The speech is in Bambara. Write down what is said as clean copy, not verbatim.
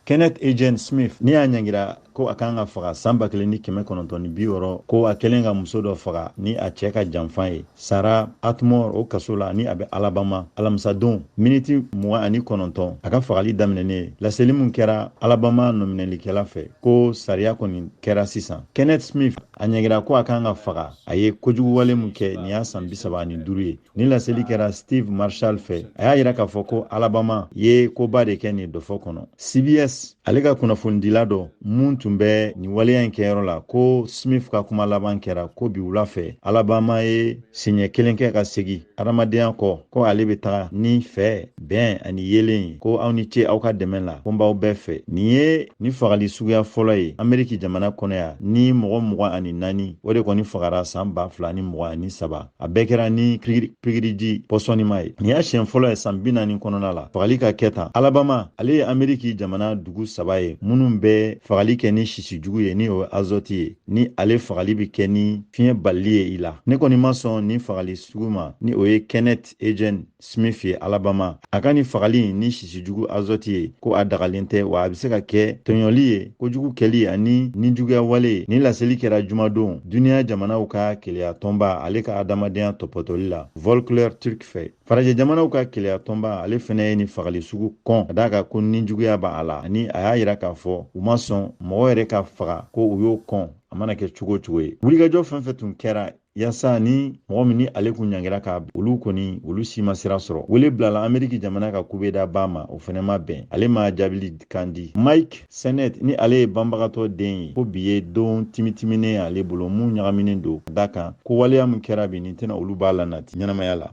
Kenneth Eugene Smith ni y'a ɲangira ko a kan ka faga san 1960, ko a kɛlen ka muso dɔ faga ni a cɛ ka janfa ye, sara Atmore o kaso la ni a bɛ Alabama alamisadon, miniti 29 a ka fagali daminɛnen. Laseli min kɛra Alabama nɔminɛlikɛla fɛ ko sariya kɔni kɛra sisan, Kenneth Smith a ɲangira ko a kan ka faga, a ye kojuguwale min kɛ nin y'a san 35 ye. Ni laseli kɛra Steve Marshall fɛ, a y'a yira k'a fɔ ko Alabama ye koba de kɛ nin dɔfɔ kɔnɔ. CBS ale ka kunnafonidila dɔ mun tun bɛ nin waleya in kɛyɔrɔ la ko Smith ka kuma laban kɛra ko bi wula fɛ, Alabama ye siɲɛ kelen kɛ ka segin adamadenya kɔ, ko ale bɛ taga ni fɛ, bɛn ani yeelen ye, ko aw ni ce aw ka dɛmɛ la, ko n b'aw bɛɛ fɛ. Nin ye ni fagali suguya fɔlɔ ye Ameriki jamana kɔnɔ yan ni mɔgɔ 24 o de kɔni fagara san 2023. A bɛɛ kɛra ni pikiriji pɔsɔnima ye. Nin y'a siɲɛ fɔlɔ ye san 40 kɔnɔna la fagali ka kɛ tan. Alabama ale ye Ameriki jamana dugu saba ye minnu bɛ fagali kɛ ni sisi jugu ye, ni o ye azɔti ye, ni ale fagali bɛ kɛ ni fiɲɛ balili ye i la. Ne kɔni ma sɔn nin fagali sugu ma, ni o ye Kenneth Eugene Smith ye Alabama. A ka nin fagali ni sisi jugu azɔti ye, ko a dagalen tɛ, wa a bɛ se ka kɛ tɔɲɔli ye, kojugu kɛli ani nijuguya wale ye. Nin laseli kɛra jumadon duniya jamanaw ka keleya tɔnba ale ka adamadenya tɔpɔtɔli la, Volker Turk fɛ. Farajɛ jamanaw ka keleya tɔnba ale fɛnɛ ye nin fagali sugu kɔn, ka d'a kan ko nijuguya b'a la, ani a y'a yira k'a fɔ u ma sɔn mɔgɔ yɛrɛ ka faga, ko u y'o kɔn a mana kɛ cogo o cogo ye. Wulikajɔ fɛn fɛn tun kɛra yaasa ni mɔgɔ min ni ale kun ɲangira ka olu kɔni, olu si ma sira sɔrɔ. Wele bilala Ameriki jamana ka kubedaba ma, o fɛnɛ ma bɛn, ale ma jaabili kan di. Mike Sennett ni ale ye banbagatɔ den ye, ko bi ye don timitiminen ale bolo mun ɲagaminen don, ka da kan ko waleya min kɛra bi, nin tɛna olu b'a la nati ɲɛnamaya la.